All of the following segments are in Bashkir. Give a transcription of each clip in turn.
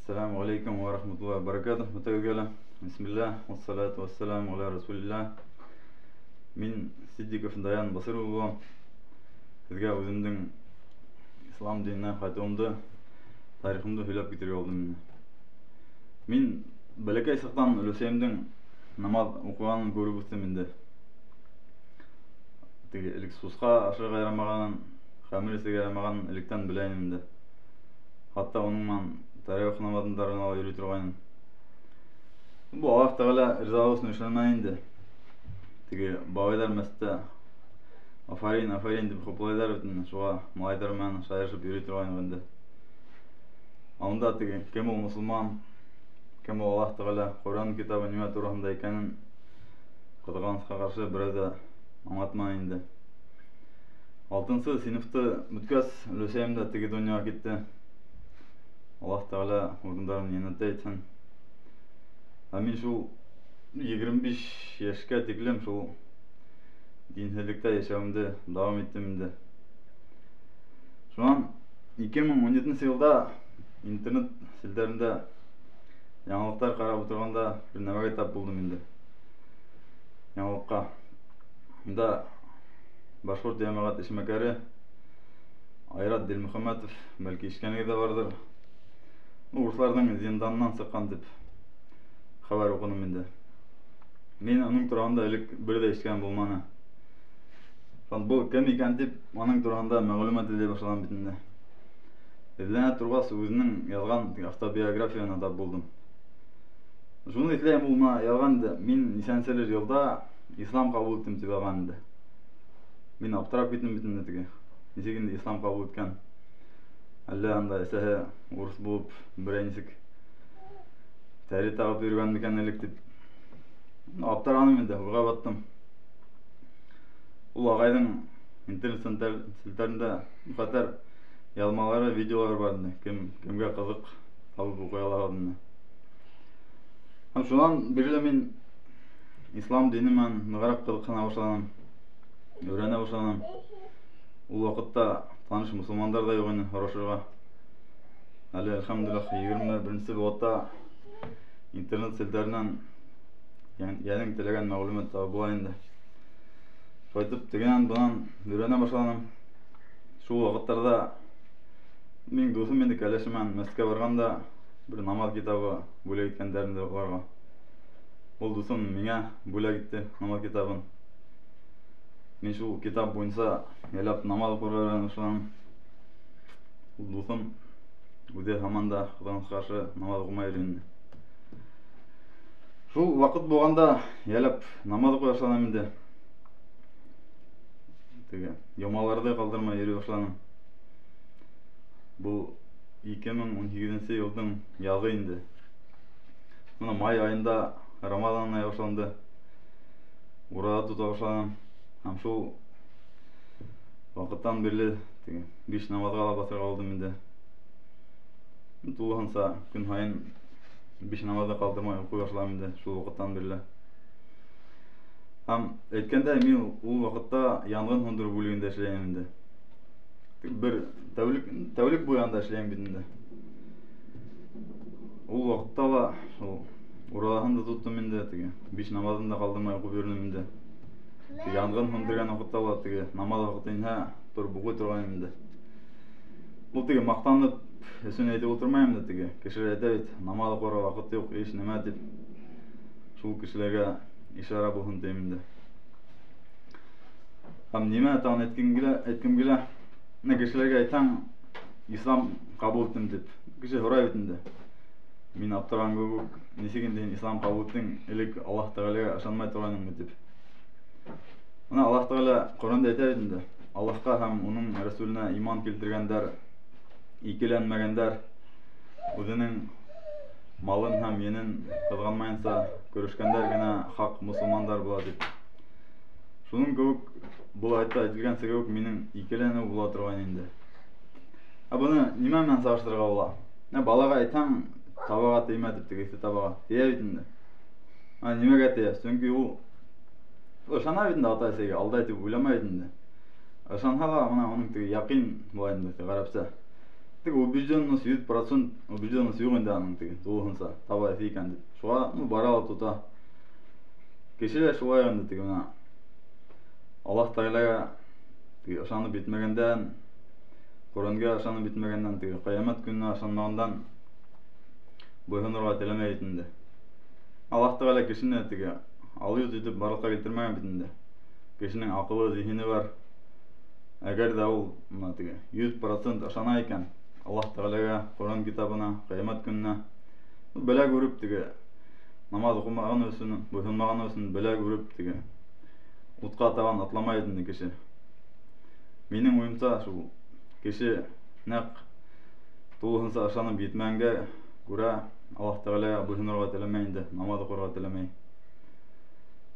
Ассаламу алейкум ва рахматуллахи ва баракатух. Бөтәгеҙгә лә. Бисмилла, вассалату вассаламу аля расулилла. Мин Сиддиков Даян Басыр улы. Һеҙгә үҙемдең ислам диненә ҡайтыуымды, тарихымды һөйләп китергә булдым. Мин бәләкәй саҡтан өләсәйемдең намаҙ уҡығанын күреп үҫтем инде. Теге элек сусҡа ашарға ярамағанын, хәмер эсергә ярамағанын электән белә инем инде. Хатта уның менән тәрәүих намаҙындарына ла йөрөй торғайным. Был Аллаһ Тәғәлә ризалығы өсөн эшләнмәне инде. Теге бабайҙар мәсеттә афарин, афарин тип хуплайҙар бит инде. Шуға малайҙар менән шаярышып йөрөй торғайныҡ инде. Унда теге кем ул мосолман, кем ул Аллаһ Тәғәлә, Ҡөрьән китабы нимә тураһында икәнен ҡыҙғанысҡа ҡаршы берәү ҙә аңлатманы инде. Алтынсы синыфты бөткәс, өләсәйем дә теге донъяға китте. Аллаһ Тәғәлә урындарын йәннәттә итһен. Ә мин шул 25 йәшкә тиклем шул динһеҙлектә йәшәүемде дауам иттем инде. Шунан 2017 йылда интернет селтәрендә яңылыҡтар ҡарап ултырғанда бер нәмәгә тап булдым инде. Яңылыҡҡа. Унда башҡорт йәмәғәт эшмәкәре Айрат Дилмөхәмәтов, бәлки ишеткәнегеҙ ҙә барҙыр. Урыҫларҙың зинданынан сыҡҡан тип хәбәр уҡыным инде. Мин уның тураһында элек бер ҙә ишеткән булманы. Был кем икән тип уның тураһында мәғлүмәт эҙләй башланым бит инде. Эҙләнә торғас үҙенең яҙған автобиографияһына тап булдым. Шуны иҫләйем, ул мына яҙған инде, мин нисәнселер йылда ислам ҡабул иттем тип яҙған инде. Мин аптырап киттем бит инде теге. Нисек инде ислам ҡабул иткән? Әллә анда әсәһе урыҫ булып берәй нисек тәре тағып йөрөгән микән элек тип. Аптыраным инде, уйға баттым. Ул ағайҙың интернет селтәрендә хәтәр яҙмалары, видеолары бар инде. Кемгә ҡыҙыҡ, табып уҡый алаһығыҙ инде. Һәм шунан бирле мин ислам дине менән нығыраҡ ҡыҙыҡһына башланым, өйрәнә башланым. Ул ваҡытта таныш мосолмандар ҙа юҡ ине һорашырға. Әле әлхәмдүлилләһ 21-нсе быуатта интернет селтәренән йәнең теләгән мәғлүмәт таба була инде. Шулай итеп тегенән бынан өйрәнә башланым. Шул ваҡыттарҙа минең дуҫым инде кәләше менән мәсеткә барғанда бер намаҙ китабы бүләк иткәндәр инде уларға. Ул дуҫым миңә бүләк итте намаҙ китабын. Мин шул китап буйынса ялап намаҙ уҡырға өйрәнә башланым. Ул дуҫым үҙе һаман да ҡыҙғанысҡа ҡаршы намаҙ уҡымай йөрөй инде. Шул ваҡыт булғанда ялап намаҙ уҡый башланым инде. Теге йомаларҙы ҡалдырмай йөрөй башланым. Был 2018 йылдың яҙы инде. Бына май айында Рамаҙан айы башланды. Ураҙа тота башланым. Һәм шул ваҡыттан бирле теге 5 намаҙға ла баҫырға булдым инде. Тулыһынса көн һайын 5 намаҙҙы ҡалдырмай уҡый башланым инде шул ваҡыттан бирле. Һәм әйткәндәй, мин ул ваҡытта янғын һүндереү бүлегендә эшләйем инде. Бер тәүлек буйы анда эшләйем бит инде. Ул ваҡытта ла шул ураҙаһын да тоттом инде, теге 5 намаҙын да ҡалдырмай уҡып йөрөнөм инде. Янғын һүндергән ваҡытта ла теге намаҙ ваҡыты инһә тороп уҡый торғайным инде. Был теге маҡтанып өсөн әйтеп ултырмайым да, теге кешеләр әйтә бит, намаҙ уҡырға ваҡыт юҡ, эш нимә тип. Шул кешеләргә ишара булһын тием инде. Һәм нимә тағын әйткем килә? Менә кешеләргә әйтһәң, ислам ҡабул иттем тип. Кеше һорай бит инде. Мин аптыраған кеүек, нисек инде һин ислам ҡабул иттең, элек Аллаһ Тәғәләгә ышанмай торғайныңмы тип. Бына Аллаһ Тәғәлә Ҡөрьәндә әйтә бит инде, Аллаһҡа һәм уның Рәсүленә иман килтергәндәр, икеләнмәгәндәр, үҙенең малын һәм йәнен ҡыҙғанмайынса көрәшкәндәр генә хаҡ мосолмандар була тип. Шуның кеүек был аятта әйтелгәнсә кеүек минең икеләнеү була торған инде. Ә быны нимә менән сағыштырырға була? Ә балаға әйтһәң, табаға теймә тип, теге эҫе табаға тейә бит инде. Ә нимәгә тейә? Сөнки ул ышана бит инде ата-әсәгә, алдай тип уйламай бит инде. Ышанһа ла, бына уның теге яҡин була инде, теге ғәрәпсә. Теге убежденность, 100% убежденность юҡ инде аның теге тулыһынса таба эҫе икән тип. Шуға, ну, бара ла тота. Кеше лә шулай инде теге бына Аллаһ Тәғәләгә теге ышанып етмәгәндән, Ҡөрьәнгә ышанып етмәгәндән, теге ҡиәмәт көнөнә ышанмағандан буйһонорға теләмәй бит инде. Аллаһ Тәғәлә кешене теге алйот итеп барлыҡҡа килтермәгән бит инде. Кешенең аҡылы, зиһене бар. Әгәр ҙә ул бына теге 100% ышана икән Аллаһ Тәғәләгә, Ҡөрьән китабына, ҡиәмәт көнөнә, бәлә күреп теге намаҙ уҡымаған өсөн, буйһонмаған өсөн бәлә күреп теге утҡа табан атламай инде кеше. Минең уйымса, шул кеше нәҡ тулыһынса ышанып етмәгәнгә күрә Аллаһ Тәғәләгә буйһонорға теләмәй инде, намаҙ уҡырға теләмәй.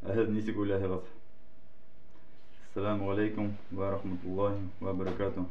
Ә һеҙ нисек уйлайһығыҙ? Ассаламу алейкум ва рахматуллахи ва баракатуh.